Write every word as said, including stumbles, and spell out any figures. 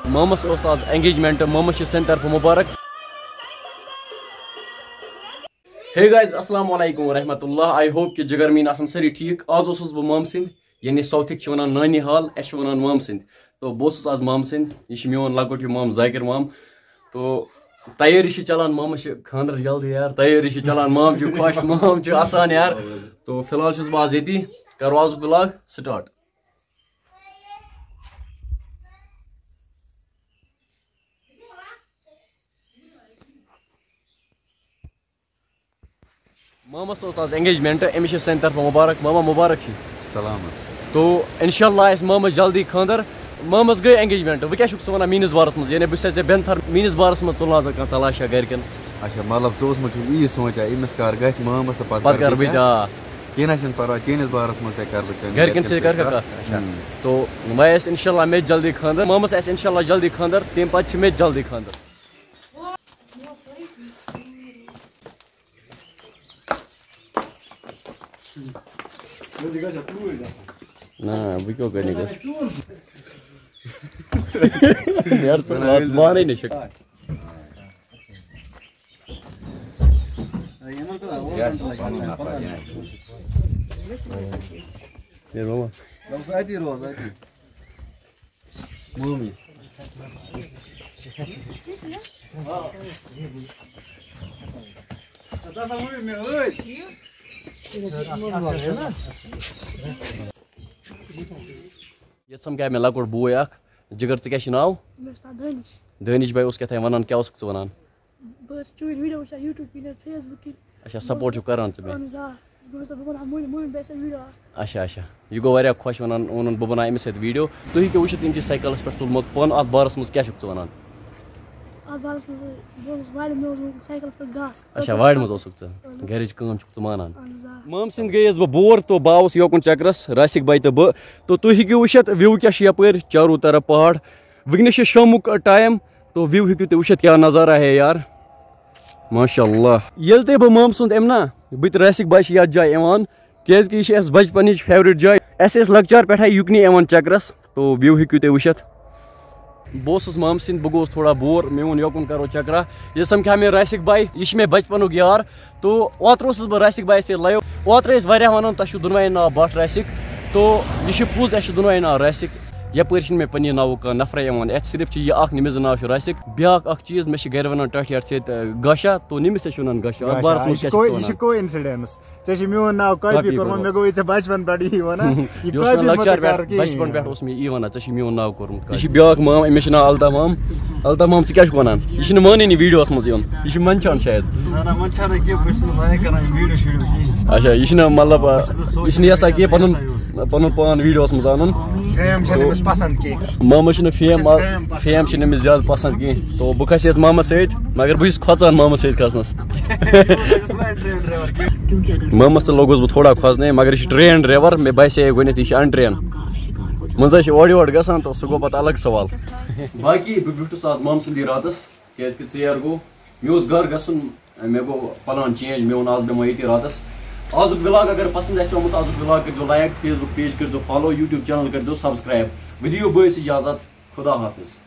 Moms ٲس آز engagement، moms چھِ سانہِ طرفہٕ مُبارک۔ Hey guys، السلام علیکم ورحمۃ اللہ۔ I hope کہ جگرمین آسن سٲری ٹھیٖک۔ آز اوسُس بہٕ مامہٕ سٕنٛدِ، یعنی ساوتھٕکۍ چھِ ونان نانی حال، اَسہِ چھِ ونان مامہٕ سٕنٛدِ۔ تو بہٕ اوسُس آز مامہٕ سٕنٛدِ، یہِ چھِ میون لۄکُٹ ہیوٗ مام ذاکر مام۔ تو تیٲری چھِ چلان، مامس چھِ خانٛدرٕچ جلدی یار، تیٲری چھِ چلان، مام چھُ خۄش، مام چھُ اسان یار۔ تو فی الحال چھُس بہٕ آز ییٚتی، کرو آزُک vlog start۔ مامس اوس آز engagement، أمِس چھِ سانہِ طرفہٕ مُبارک۔ ماما، مُبارک چھِ۔ سلامت۔ تو انشاءاللہ آسہِ مامس جلدی خانٛدر۔ مامس گٔے engagement، وۄنۍ کیٛاہ چھُکھ ژٕ ونان میٲنِس بارس منٛز؟ یعنی بہٕ چھُسے ژےٚ بٮ۪نتھر، میٲنِس بارس منٛز تُلنا ژٕ کانٛہہ تلاشا گرِکٮ۪ن؟ اچھا، مطلب ژٕ اوسمُت چھُکھ یی سونٛچان أمِس کر گژھِ مامس تہٕ پتہٕ پتہٕ کر کر بہٕ بہٕ تہِ، تہِ؟ آ۔ کینٛہہ نہ چھُنہٕ پرواے، چٲنِس بارس منٛز تہِ کر بہٕ چٲنۍ گرِکٮ۪ن گرِکٮ۪ن سۭتۍ سۭتۍ کر کر کتھ۔ کتھ؟ اچھا۔ ہُم۔ تو وۄنۍ آسہِ انشاءاللہ مےٚ تہِ جلدی خانٛدر، مامس آسہِ انشاءاللہ جلدی خانٛدر، تمہِ پتہٕ چھِ مےٚ تہِ جلدی خانٛدر۔ نہ، بہٕ کیٛاہ کَرٕ نہٕ گژھِ؟ یار، ژٕ وات مانٕے نہٕ چھُکھ۔ ہے ماما۔ مٲمی۔ ییٚتہِ سَمکھیو مےٚ لۄکُٹ بوے اکھ۔ جِگر، ژٕ کیٛاہ چھُے ناو؟ مےٚ چھُ ناو دٲنِش۔ دٲنِش بھائی اوس کیٛاہ تام وَنان، کیٛاہ اوسُکھ ژٕ وَنان؟ بہٕ حظ چھُس چٲنۍ video وٕچھان YouTube کِنۍ، Facebook کِنۍ۔ اچھا، support چھُکھ کران ژٕ مےٚ؟ اہن حظ، آ۔ بہٕ اوسُس دَپان، بہٕ بَناوٕ مٲلۍ، مٲلۍ بَنہِ سا video اکھ۔ اچھا، اچھا۔ یہِ گوٚو واریاہ خۄش وَنان، ووٚنُن بہٕ بَناوٕ أمِس سۭتۍ video۔ تُہۍ ہیٚکِو وٕچھِتھ، یِم چھِ سایکَلَس پٮ۪ٹھ تُلمُت پَن، اَتھ بارَس منٛز کیٛاہ چھُکھ ژٕ وَنان؟ اَتھ بارَس منٛز، بہٕ اوسُس وارِ، مےٚ اوس ووٚنمُت سایکَلَس پٮ۪ٹھ گاسہٕ۔ اچھا، وارِ منٛز اوسُکھ ژٕ؟ اہن حظ۔ گَرِچ کٲم چھُکھ ژٕ مانان؟ اہن حظ، آ۔ مامہٕ سٕنٛدِ گٔیَس بہٕ bore، تو بہٕ آوُس یوکُن چَکرَس، راسِک بھائی تہٕ بہٕ۔ تو تُہۍ ہیٚکِو وٕچھِتھ view کیٛاہ چھِ یَپٲرۍ، چاروں طرف پہاڑ۔ وٕنکیٚنَس چھِ شامُک time، تو view ہیٚکِو تُہۍ وٕچھِتھ کیٛاہ نظارہ ہے یار۔ ماشاء اللہ۔ ییٚلہِ تہِ بہٕ مامہٕ سُنٛد یِمہٕ نا، بہٕ تہِ راسِک بھاے چھِ یَتھ جایہِ یِوان، کیٛازِکہِ یہِ چھِ اَسہِ بَچپَنٕچ favourite جاے۔ اَسہِ ٲسۍ لۄکچار پٮ۪ٹھَے یُکنُے یِوان چَکرَس، تو view ہیٚکِو تُہۍ وٕچھِتھ۔ بہٕ اوسُس مامہٕ سٕنٛدِ، بہٕ گوٚوُس تھوڑا bore، مےٚ ووٚن یوکُن کَرو چَکرا۔ ییٚلہِ سَمکھیو مےٚ راسِک بھاے، یہِ چھِ مےٚ بَچپَنُک یار۔ تو اوترٕ اوسُس بہٕ راسِک بھایَس سۭتۍ live۔ اوترٕ ٲسۍ واریاہ وَنان، تۄہہِ چھُو دۄنوَے ناو بَٹ راسِک۔ تو یہِ چھُ پوٚز، اَسہِ چھُ دۄنوَے ناو راسِک۔ یَپٲرۍ چھِنہٕ مےٚ پنٛنہِ ناوُک کانٛہہ نفرَے یِوان اَتھِ، صرف چھِ یہِ اَکھ، نہٕ مےٚ زٕ ناو چھُ راسِک۔ بیٛاکھ اَکھ چیٖز، مےٚ چھِ گَرِ وَنان ٹاٹھۍ یَتھ سۭتۍ، اَ، گاشا، تو نٔمِس تہِ چھِ وَنان گاشا۔ اَتھ گاشا، بارَس یہِ منٛز چھِ کیٛاہ چھِ کو-، ژٕ یہِ چھِ وَنان؟ Coincidence۔ ژےٚ چھِ میون ناو copy copy کوٚرمُت، کوٚرمُت۔ مےٚ گوٚو یہِ ژےٚ بَچپَن پٮ۪ٹھٕے یی وَنان۔ یہِ یہِ اوس مےٚ copy مہٕ لۄکچار تہِ پٮ۪ٹھ، کَر کِہیٖنۍ۔ بَچپَن پٮ۪ٹھ اوس مےٚ یی وَنان، ژےٚ چھِ میون ناو کوٚرمُت copy۔ یہِ چھِ بیٛاکھ مام، أمِس چھِ ناو الطاف مام۔ الطاف مام، ژٕ کیٛاہ چھُکھ وَنان؟ یہِ چھِنہٕ مانٲنی videoہَس منٛز یُن۔ یہِ چھُ منٛدچھان شاید۔ نہ، نہ، وۄنۍ چھَنہٕ کینٛہہ، بہٕ چھُس نہٕ لایق کران video شیڈیو کِہیٖنۍ۔ اچھا، یہِ چھُنہٕ مطلب، آ، بہٕ چھُس نہٕ یہِ چھُنہٕ یَژھان کینٛہہ پَنُن، سوشل میڈیا پَنُن پان videoہَس منٛز اَنُن۔ Fame چھَنہٕ أمِس پسنٛد کینٛہہ۔ مامَس چھُنہٕ fame، یہِ چھَنہٕ آ، fame پسنٛد۔ Fame چھِنہٕ أمِس زیادٕ پسنٛد کینٛہہ۔ تو بہٕ کھسہٕ یَس مامَس سۭتۍ، مگر بہٕ چھُس کھۄژان مامَس سۭتۍ کھسنَس۔ بہٕ چھُس نہٕ train driver کینٛہہ۔ مامَس تہِ لوٚگُس بہٕ تھوڑا کھۄژنَے، مگر یہِ چھُ train driver، مےٚ باسے گۄڈٕنٮ۪تھ یہِ چھُ untrain۔ منٛزَے چھِ اورٕ یورٕ گژھان، تو سُہ گوٚو پَتہٕ الگ سوال۔ باقی بہٕ بیوٗٹھُس آز مامہٕ سٕنٛدی راتَس۔ کیٛازِکہِ ژیر گوٚو، مےٚ اوس گَرٕ گژھُن، مےٚ گوٚو plan change، مےٚ ووٚن آز بیٚہمو ییٚتی راتَس۔ آزُک vlog اگر پسنٛد آسہِ آمُت، آزُک vlog کٔرۍزیو like، Facebook page کٔرۍزیو follow، YouTube channel کٔرۍزیو subscribe۔ بہٕ دِیِو بٲیِس اِجازت، خدا حافظ۔